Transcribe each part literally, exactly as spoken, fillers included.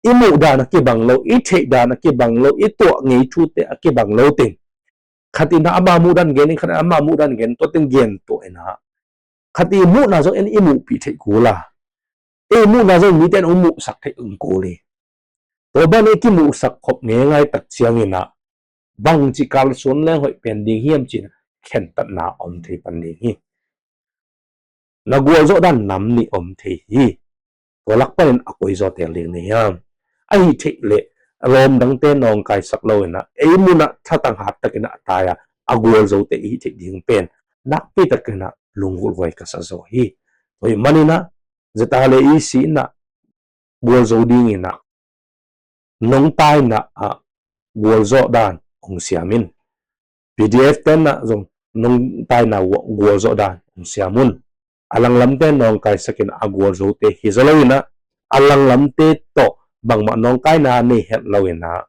i muh dan a kibang lo, i theih dan a kibang lo, i tuah ngei thute a kibang lo teng. Khat in ama muh dan gen in, khat in ama muh dan gen, tua teng gen tuah in a. Khat i muhna zong en i muhpih theih kul a. Ei muhna zong mite in hong muhsak theih ung kul hi. Tua ban i kimuhsak khop ngeingai tak ciangin a, bangci kalsuan leng hoih pen ding hiam cin khentatna om thei pan ding hi. Na gualzawh dan nam nih om thei hi. Tua lak panin a koi zaw tel ding na hiam? Ahi theih leh lawm dangte nawngkaisak lo in a, ei mun ah thatang hat takin a tai a, a gualzote i hih theih ding pen nakpi takin a lunggulh huai ka sa zaw hi. Tua ahih manin a, zeta le i si in a gualzo dingin a, nong taina ah gualzawh dan hong siam in. P D F te in a zong nong taina ah gualzawh dan hong siam un. A langlamte nawngkaisak in a gualzote hi zaw lo in a, a langlamte tawh bangmah nawngkaina nei het lo in a,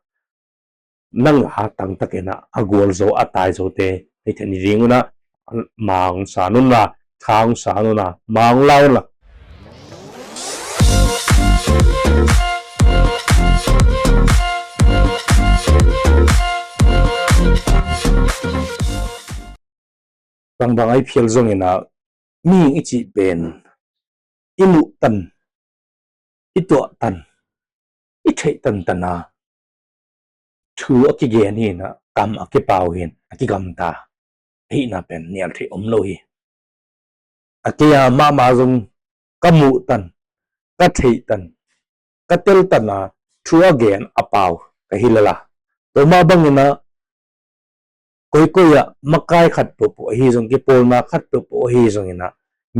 nang la tangtakin a, a gualzo a taizote hei thei ni ding un a, ma hong san un la, tha hong san un la, ma hong la un la. Bangbang a i phial zongin a, mihing i cih pen i muh tan, i tuah tan, i theih tantan a, thu a kigen hi in a, kam a kipau hi in a, kigamta ahihna pen nial theih om lo hi. A kei a mahmah zong ka muh tan, ka theih tan, ka tel tan a, thu a gen a pau ka hi lel a. Tua mah bangin a, koikoi ah makai khat peuhpeuh ahi zong, kipawlna khat peuhpeuh ahi zongin a,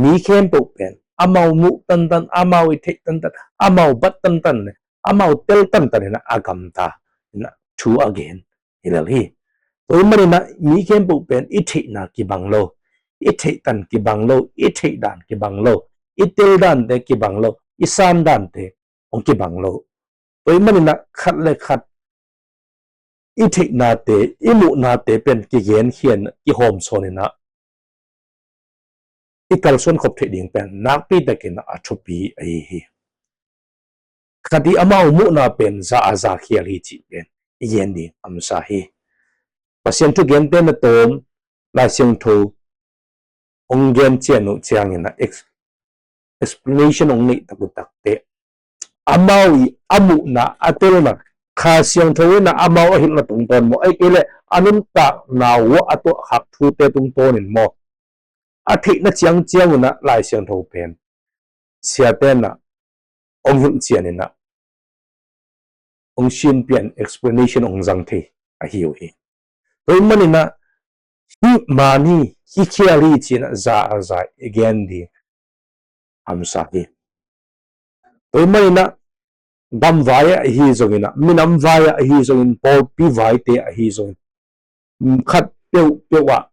mi khempeuh pen amau muh tantan, amau i theih tantan, amau bat tantan le amau tel tantan in a, a gamta in a, thu a gen hi lel hi. Tua ahih manin a, mi khempeuh pen i theihna kibang lo, i theih tan kibang lo, i theih dan kibang lo, i tel dante kibang lo, i san dante hong kibang lo. Tua ahih manin a, khat le khat i theihnate, i muhnate pen kigenkhia in, kihawmsawn in a, i kalsuan khop theih ding pen nakpi takin a thupi ahi hi. Khat i amau muhna pen za a zakhial hi cih pen i gen ding a masa hi. Pasian thugente na tawm, Lai Siangtho hong gen cian uh ciangin a, ex-, explanation hong neih tak uh takteh, amau i a muhna, a telna, Kha Siangtho in a amau a hilhna tungtawn maw, ahih kei leh a nuntakna uh a tuahkhak thute tungtawn in maw, a theihna ciangciang un a, Lai Siangtho pen siate in a hong hilh cian in a, hong sinpian, explanation hong zang thei ahi uh hi. Tua ahih manin a, hih man hi, hih khial hi ci in a, za a za i gen ding a masa hi. Tua ahih manin a, gamvai ah ahi zongin a, minam vai ah ahi zongin, pawlpi vaite ahi zongin, khat peuhpeuh ah,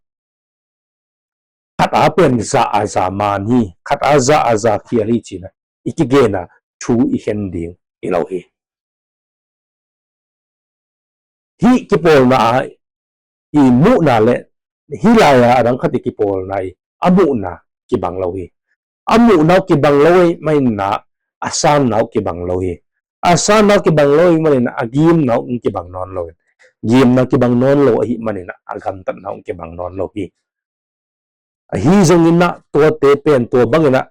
khat a pen za a za man hi, khat a za a zakhial hi ci in a, i kigen a, thu i khen ding hi lo hi. Hih kipawlna a i muhna le hih lai a a dang khat i kipawlna i a muhna kibang lo hi. A muhna uh kibang lo ahih manin a, a sanna uh kibang lo hi. A sanna uh kibang lo ahih manin a, a gimna uh kibang nawn lo hi. Gimna kibang nawn lo ahih manin a, a gamtatna uh kibang nawn lo hi. Ahi zongin a, tuate pen tua bangin a,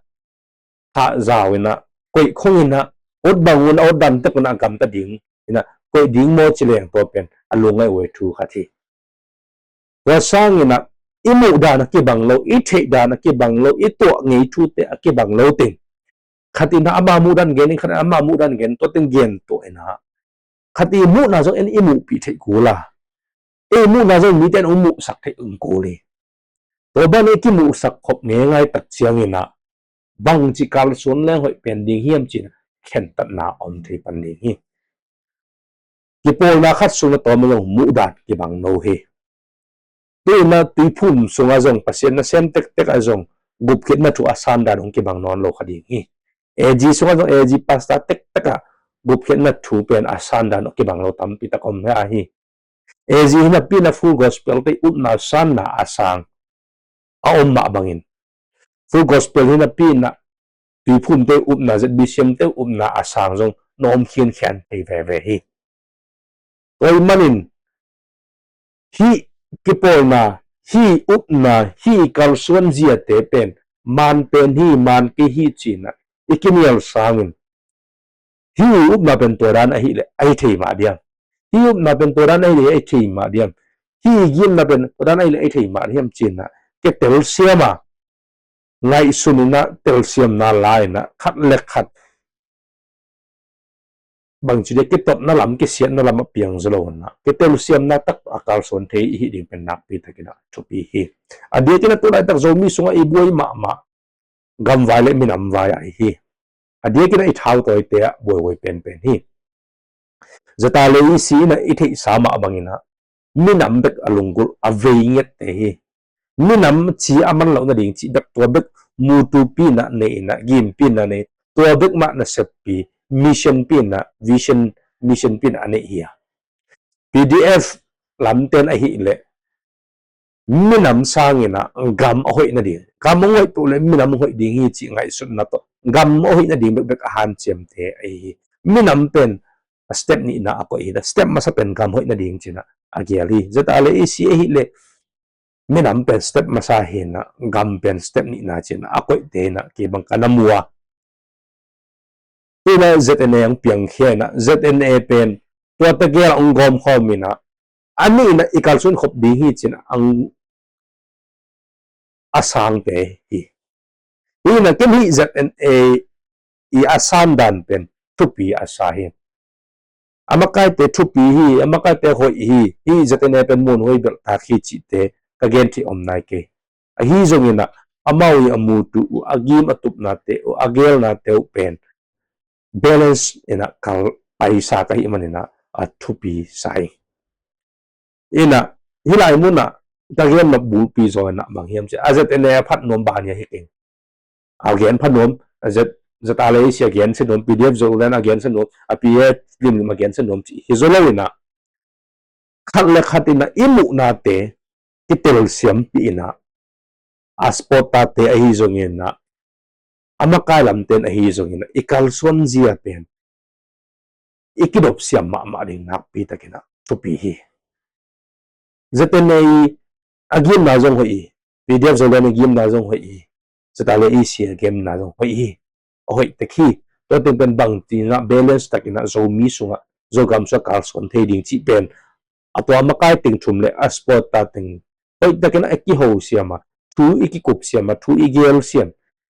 thah zau in a, koih khong in a, ut bang un a, ut dan tek un a gamta ding in a, koih ding maw ci leng tua pen a lungngaih huai thu khat hi. Tua sangin a, i muh dan a kibang lo, i theih dan a kibang lo, i tuah ngei thute a kibang lo teng. Khat in a ama muh dan gen in, khat in a ama muh dan gen, tua teng gen tuah in a, khat i muhna zong en i muhpih theih kul a, ei muhna zong mite in hong muhsak theih ung kul hi. Tua ban i kimuhsak khop ngeingai tak ciangin a, bangci kalsuan leng hoih pen ding hiam cin khentatna om thei pan ding hi. Kipawlna khat sung na tawm a zong muh dan kibang no hi. Tu in a Tuiphum sungah zong, Pasian nasem tektek ah zong gupkhiatna thu a san dan hong kibang nawn lo kha ding hi. A G sungah zong, A G pastor tektek ah gupkhiatna thu pen a san dan hong kibang lo tampi tak om hi a hi. A G hi napi in a Full Gospel te upna sanna a sang a om mah bangin, Full Gospel hi napi in a Tuiphum te upna, Z B C M te upna a sang zong na om khinkhian thei veve hi. Tua ahih manin hih kipawlna, hih upna, hih kalsuan ziate pen man pen hi, man kei hi ci-in ah i kinial sangin hih upna pen tua dan ahih leh a hi thei mah diam? Hih upna pen tua dan ahih leh a hi thei mah diam? Hih gimna pen tua dan ahih leh a hi thei mah diam ci-in ah kitelsiam a, ngaihsun in ah telsiamna la in ah khat le khat bangci dia kitotna lam, kisiatna lam a piang zaw lo in ah kitelsiamna tak a kalsuan thei i hih ding pen nakpi takin ah thupi hi. A diakin ah tu laitak Zomi sungah i buai mahmah gamvai le minamvai ahi hi. A diakin ah i thautawite ah buaihuai penpen hi. ZRA le EC in ah i theihsa mah bangin ah minam bek a lunggulh a vei ngette hi. Minam ci a man loh nading cih bek tua bek mutupi in ah nei in ah gimpi in ah nei, tua bek mah naseppi, mission pi in ah, vision, mission pi in ah a neih hi a. PDF lamten ahih leh minam sangin ah gam a hoih nading, gam hong hoih peuh leh minam hong hoih ding hi cih ngaihsutna tawh gam a hoih nading bekbek a hanciamte ahi hi. Minam pen a step nihna a koih hi. Step masa pen gam hoih nading ci-in ah a gel hi. ZRA le EC ahih leh minam pen step masa hi in ah gam pen step nihna ci-in ah a koihte in ah kei bang ka na mu a. Tu in ah ZNA hong piangkhia in ah ZNA pen tua tegel ah hong gawmkhawm in ah a nih in ah i kalsuan khop ding hi ci-in ah a sangte hi. Hi in ah ken hih ZNA i a sandan pen thupi a sa hi. A makaite thupi hi, a makaite hoih hi, hih ZNA pen muanhuai belhtak hi cihte ka gen theih om nai kei. Ahi zongin ah amau i a mutu uh, a gim a tupnate uh, a gelnate uh pen balance in ah kal paisa ka hih manin ah a thupi sa hi. In ah hih lai mun ah ka gen nop bulpi zaw in ah bang hiam cih leh a ZNA a phat nuam ban hi a hi keng. A gen pha nuam, a Z, ZRA le EC a gensia nuam, PDF Zoland a gensia nuam, a PDF limlim a gensia nuam cih hi zaw lo in ah khat le khat in ah i muhnate kitelsiampih in ah, a supporter-te ahi zongin ah, a makai lamten ahi zongin ah i kalsuan zia pen i kidopsiam mahmah ding nakpi takin ah thupi hi. ZNA a gimna zong hoih hi, PDF Zoland a gimna zong hoih hi, ZRA le EC a gimna zong hoih hi, a hoih tek hi. Tua teng pen bangci in ah balance takin ah Zomi sungah, Zogam sungah kalsuan thei ding cih pen a tua makai teng thum le a supporter teng hoih takin ah i kihosiam a, thu i kikupsiam a, thu i gelsiam,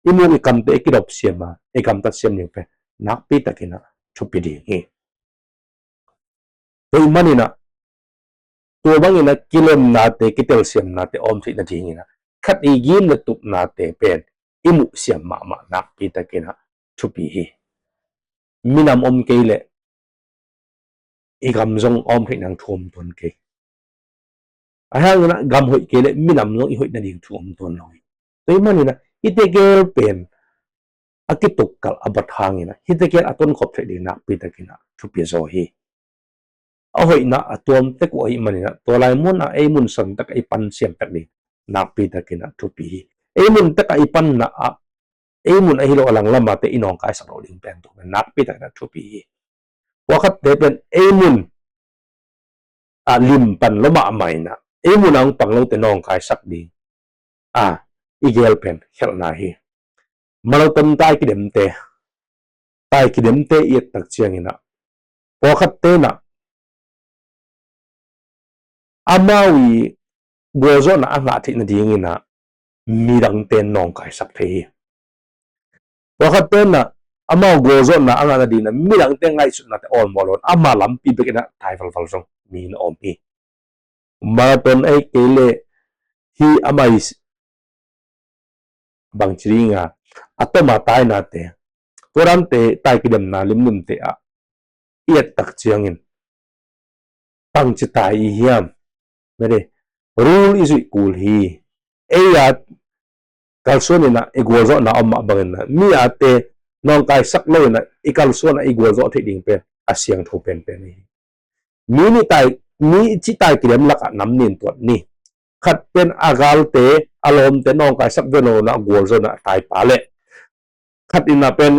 i muk i kamte i kidopsiam a, i gamtatsiam ding pen nakpi takin ah thupi ding hi. Tua ahih manin ah tua bangin ah kilemnate, kitelsiamnate a om theih nadingin ah khat i gim le tupnate pen i muhsiam mahmah nakpi takin ah thupi hi. Minam om kei leh i gam zong a om theih nang thu om tuan kei. Ahi hangin ah gam hoih kei leh minam zong i hoih nading thu om tuan lo hi. Tua ahih manin ah hihte gel pen a kitukkalh a bat hangin ah hihte gel a tonkhop theih ding nakpi takin ah thupi zaw hi. A hoihna a tuam tek uh ahih manin ah tua lai mun ah ei mun san tak ah i pan siam tak ding nakpi takin ah thupi hi. Ei mun tak ah i panna ah ei mun ahi lo a langlam ah te i nawngkaisak lo ding pen tua pen nakpi takin ah thupi hi. Pawlkhatte pen ei mun ah lim pan lo mahmah in ah ei mun ah hong pang lote nawngkaisak ding a i gel pen khelhna hi. Marathon tai kidemte, tai kidemte i et tak ciangin ah pawlkhatte in ah amau i gualzawhna a ngah theih nadingin ah midangte nawngkaisak thei hi. Pawlkhatte in ah amau gualzawhna a ngah nadingin ah midangte ngaihsutnate awlmawh lo in ama lampi bekin ah tai valval zong mi na om hi. Marathon ahih kei leh hih a mai bangci ding a, a tawm a tainate, tua dante tai kidemna limlimte ah i et tak ciangin bangci tai i hiam? Mede, rule i zuih kul hi. Ei a kalsuan in ah i gualzawhna om mah bangin ah mi ate nawngkaisak lo in ah i kalsuan ah i gualzawh theih ding pen a siangtho penpen hi. Mi nih tai, mi cih tai kidem lakah nam nih in tuat ni. Khat pen a galte, a lawmte nawngkaisak ve lo in ah gualzawh in ah taipa leh khat in ah pen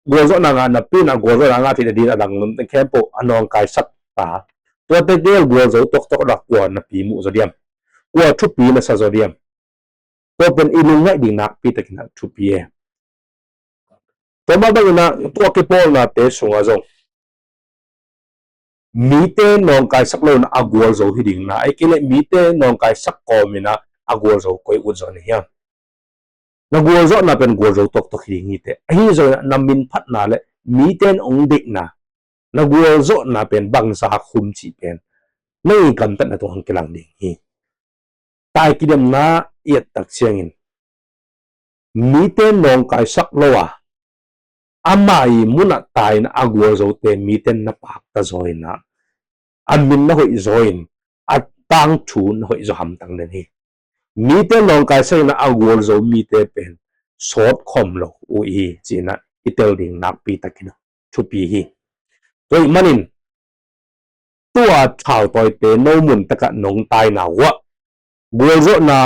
gualzawhna ngah napi in ah gualzawhna ngah theih nading a dang lamte khempeuh a nawngkaisak ta. Tuate gel gualzo toktok a kua napi muh zaw diam? Kua thupi na sa zaw diam? Tua pen i lungngaih ding nakpi takin ah thupi e. Tua mah bangin ah tua kipawlnate sungah zong mite nawngkaisak lo in ah a gualzo hi ding na, ei kei leh mite nawngkaisak kawm in ah a gualzo koi ut zaw na hiam? Na gualzawhna pen gualzo toktok hi ding hi teh. Ahi zongin ah na minphatna le mite in hong deihna, na gualzawhna pen bangzah khum cih pen nang i gamtatna tungah hong kilang ding hi. Tai kidemna i et tak ciangin mite nawngkaisak lo a, ama i munah tai in ah a gualzote mite na pakta zaw in ah, a min na hoih zaw in, a tangthu na hoih zaw hamtang den hi. Mite nawngkaisak in ah a gualzo mite pen sawt khawm lo uh hi ci in ah i tel ding nakpi takin ah thupi hi. Tua ahih manin tua thautawite no mun takah nong taina uh ah, gualzawhna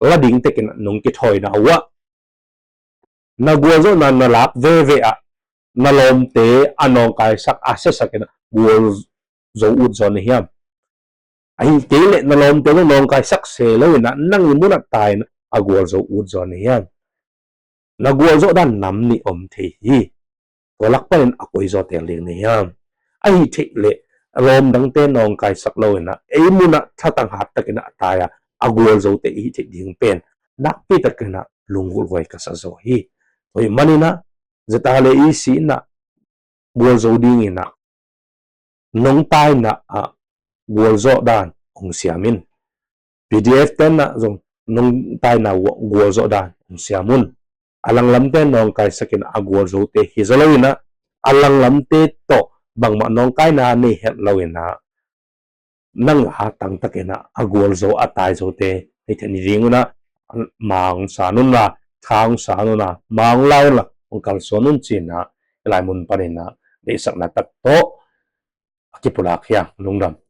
la ding tekin ah nong kithawina uh ah, na gualzawhna na lak veve ah na lawmte a nawngkaisak a siasak in ah gualzo ut zaw na hiam? Ahi kei leh na lawmte zong nawngkaisak se lo in ah nang i munah tai in ah a gualzo ut zaw na hiam? Na gualzawh dan nam nih om thei hi. Tua lak panin a koi zaw tel ding na hiam? Ahi theih leh lawm dangte nawngkaisak lo in ah ei munah thatang hat takin ah a tai a, a gualzote i hih theih ding pen nakpi takin ah lunggulh huai ka sa zaw hi. Tua ahih manin ah Z R A E C in ah gualzo dingin ah nong taina ah gualzawh dan hong siam in. P D F te in ah zong nong taina uh ah gualzawh dan hong siam un. A langlamte nawngkaisak in ah a gualzote hi zaw lo in ah, a langlamte tawh bangmah nawngkaina nei het lo in ah, nang a tangtakin ah a gualzo a taizote hei theih ni ding un ah, ma hong san un la, tha hong san un la, ma hong la un la, hong kalsuan un ci in ah, hih lai mun panin ah deihsakna tak tawh a kipulak hi a, lungdam.